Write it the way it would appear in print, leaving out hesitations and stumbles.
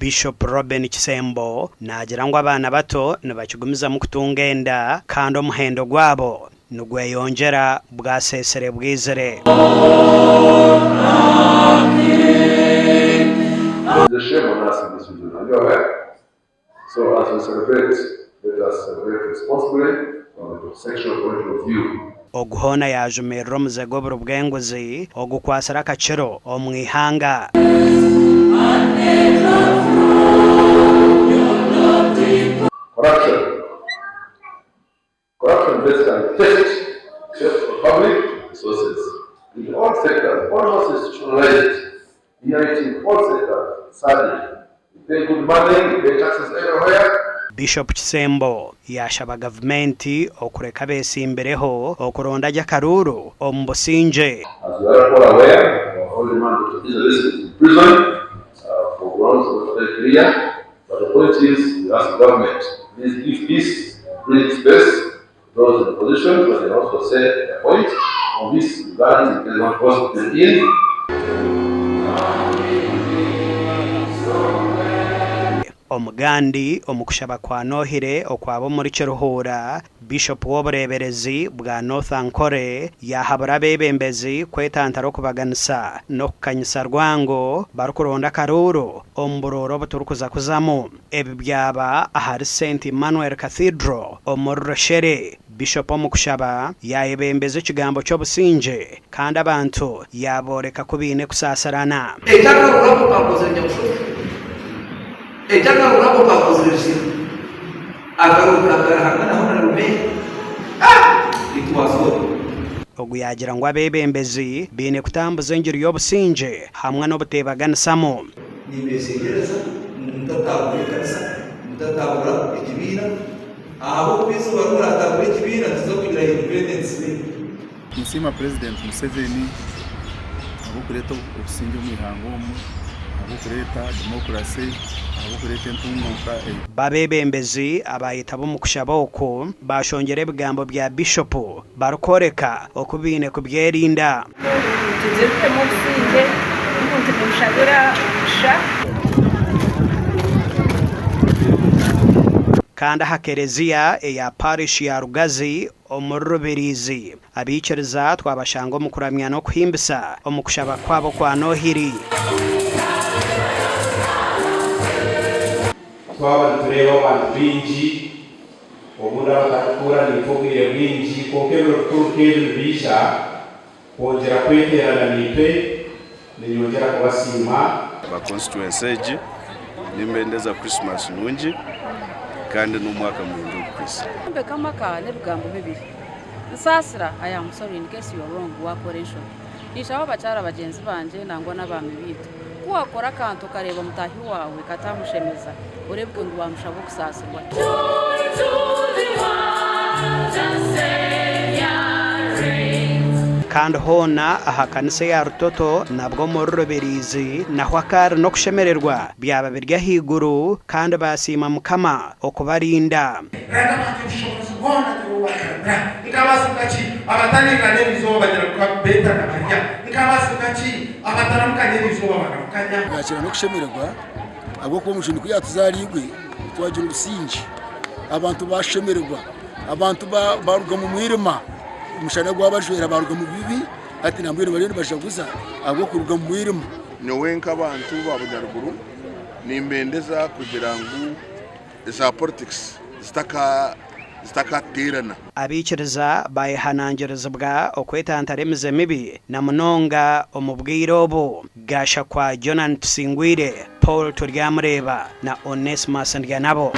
Bishop Robin Kisembo naagira ngu abaana bato nibakigumizamu kutunga enda kandi omuhendo gwabo nigweyongyera bwaseesire bwizire. It's a shame on us in this region, are you aware? So as we celebrate, let us celebrate responsibly from the sexual point of view. Ogu hoona yaajumirira omuze gw'oburi bw'enguzi ogukwatsire akakiro omu ihanga. Corruption Corruption basically theft, theft of public resources in all sectors, almost institutionalized here it in all sectors, sadly. We pay good money, we pay taxes everywhere. Bishop Kisembo yaashaba gavumenti okureka abeetsimbireho okuronda gye akaruuru omu busingye. As we are all aware, our holy man Dokita Kizza Besigye is in prison for grounds not very clear. But the point is we ask government please give peace, breathing space to those in opposition so they can also say their point on this Ugandans in case they want to post them in. Omugandi omu kushaba kwa Nohire okwaba omuri Kiruhura, Bishop w'obureeberezi bwa North Ankole yaahabura abeebembezi kwetantara okubaganisa n'okukanyisa rwango barikuronda akaruuru omu buruuru obu turikuza kuzamu. Ebi byaba ahari Saint Emmanuel Cathedral omuri Rushere. Bishop omu kushaba yaayebembeza ekigambo ky'obusingye kandi abantu yaabooreka ku baine kusaasirana. Eky'akaruru ako kaakozire nyakushojo. Eky'akaruru ako kaakozire Ruzira. Akaruru ka Karuhanga naho na Rumeya. Ah! It was well. Ogu yaagira ngu abeebembezi baine kutambuza engiri y'obusingye hamwe n'obuteebaganisamu. Nimbeeshengyereza ngu mutataagura ekanisa, mutataagura ekibiina, ahabw'okuba eizooba ri murataagura ekibiina nituza kugira Independence Day. Ninsiima Purezidenti Museveni ahabw'okureeta obusingye omu ihanga omu, ahabw'okureeta demokurase, ahabw'okureeta entunguuka. B'abeebembezi abaayetaba omu kushaba oku baashongyera ebigambo bya Bishopu barikworeka oku baine kubyerinda. Tugirutemu obusingye, omuntu nimushabira omugisha. Kandi aha kereziya eya Parish ya Rugazi Omuri Rubiriizi, abaikiriza twabashanga omu kuramya n'okuhimbisa omu kushaba kwabo kwa Nohiri. Twaba nitureeba abantu baingi obundi abatarikutuura naitwe obwire bwingi, kwonka ebiro bikuru nk'ebi nibiija kwongyera kweteerana naitwe, niinyongyera kubasiima. Aba constituency egi nimbendeza Christmas nungi kandi n'omwaka murungi ogukwiza. Kwombeka amaka n'ebigambo bibiri. Nsaasira, I am sorry in case you are wrong, waakora enshobi. Ninshaba abakyara bagyenzi bangye nangwa n'abaami baitu, ku waakora akantu okareeba mutaahi waawe kataamushemeza, oreebwe ngu waamushaba okusaasirwa. Kandi hoona aha kanisa eya Rutoto nabwo omuri Rubiriizi naho akaari n'okushemererwa byaba biri ahaiguru kandi baasiima Mukama okubarinda. Kandi abantu obushoboorozi bwona tibo baabaramira. Nkaabaasibwa ki abatariirana eriizooba bagiramuka beetana barya? Nkaabaasibwa ki abataramukanya eriizooba baramukanya? Naakiira n'okushemererwa ahabw'okuba Omujuni ku yaatuzaariirwe twagira obusingye, abantu baashemererwa, abantu baaruga omu mwirima, omushana gwabajwera baaruga omu bibi hati nambwenu bariyo nibajaguza ahabw'okuruga omu mwirima. Nyowe nk'abantu ba Bunyaruguru nimbendeza kugira ngu eza politics zitakateerana. Abaikiriza baayehanangirizibwa okwetantara emize mibi na munonga omu bwire obu. Gashakwa Jonan Tusingwire, Paul Turyamureeba na Onesmus Ndyanabo.